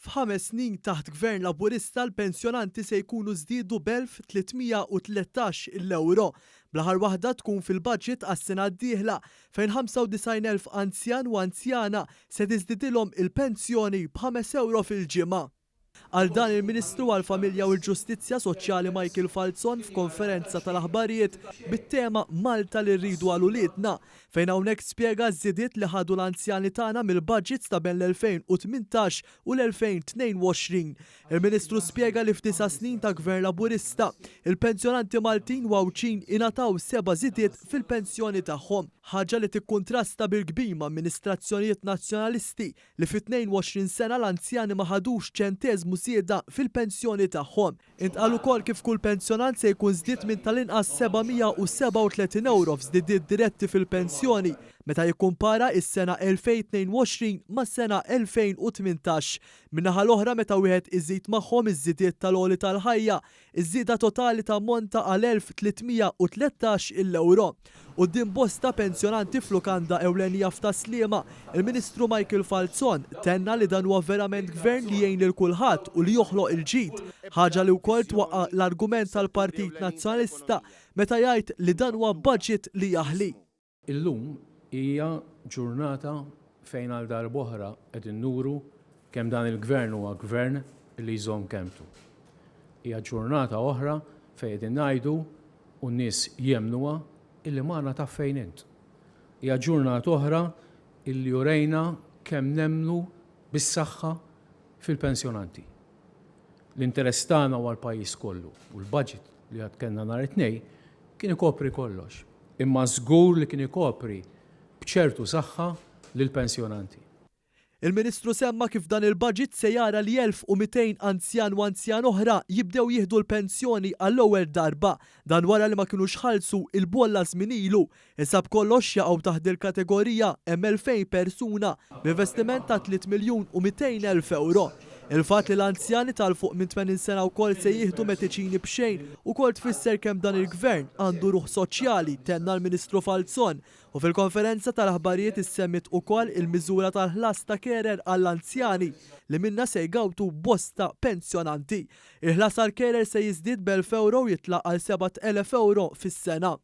F'ħames snin taħt Gvern Laburista l-pensjonanti se jkunu żdiedu b'1,313 il-ewro, bl-aħħar waħda tkun fil-budget għas-sena d-dieħla fejn 95,000 anzjan u anzjana se tiżdidilhom il-pensjoni b'ħames ewro fil-ġimgħa. Qal dan il-Ministru għall-Familja u l-Ġustizzja Soċjali Michael Falzon f'konferenza tal-aħbarijiet bit-tema Malta li rridu għal uliedna, fejn hawnhekk spjega ż-żidiet li ħadu l-anzjani tagħna mill-budgets ta' bejn l-2018 u l-2022. Il-Ministru spjega li f'disa' snin ta' Gvern Laburista, il-pensjonanti Maltin u Għawdxin ingħataw seba' żidiet fil-pensjoni tagħhom, ħaġa li tikkuntrasta bil-kbir ma' amministrazzjonijiet Nazzjonalisti li fi 22 sena l-anzjani ma ħadux ċenteżmu żieda fil-pensjoni tagħhom. Intqal ukoll kif kull pensjonant se jkun żdied minn tal-inqas 737 ewro f'żdidiet diretti fil-pensjoni meta jikkumpara is-sena 2022 mas-sena 2018. Min-naħa l-oħra meta wieħed iżid magħhom iż-żidiet tal-għoli tal-ħajja, Iż-żieda totali tammonta għal 1,313 il ewro. Quddiem bosta pensjonanti f'lukanda ewlenija f'Tas-Sliema, il-Ministru Michael Falzon tenna li dan huwa verament Gvern li jgħin lil kulħadd u li joħloq il-ġid, ħaġa li wkoll twaqqa' l-argument tal-Partit Nazzjonalista meta jgħid li dan huwa budget li jaħli. Illum hija ġurnata fejn għal darb'oħra qegħdin nuru kemm dan il-Gvern huwa Gvern li jżomm kelmtu. Hija ġurnata oħra fejn qegħdin ngħidu, u n-nies jemmnuha, illi magħna taf fejn int. Hija ġurnata oħra illi urejna kemm nemmnu bis-saħħa fil-pensjonanti. L-interess tagħna huwa l-pajjiż kollu u l-budget li għad kellna nhar it-Tnejn kien ikopri kollox, imma żgur li kien ikopri b'ċertu saħħa lill-pensjonanti. Il-Ministru semma kif dan il-budget se jara li 1,200 anzjan u anzjan oħra jibdew jieħdu l-pensjoni għall-ewwel darba. Dan wara li ma kinux ħallsu il-bolla żmien ilu. Issa b'kollox jaqgħu taħt dil-kategorija hemm 2,000 persuna b'investiment ta' 3 miljun u 200 elf ewro. Il-fatt li l-anzjani ta' 'l fuq minn 80 sena wkoll se jieħdu mediċini b'xejn ukoll tfisser kemm dan il-Gvern għandu ruħ soċjali, tenna l-Ministru Falzon. U fil-konferenza tal-aħbarijiet issemmiet ukoll il-miżura tal-ħlas ta' carer għall-anzjani li minnha se jgawdu bosta pensjonanti. Il-ħlas għall-carer se jiżdied b'elf ewro u jitla' għal 7,000 ewro fis-sena.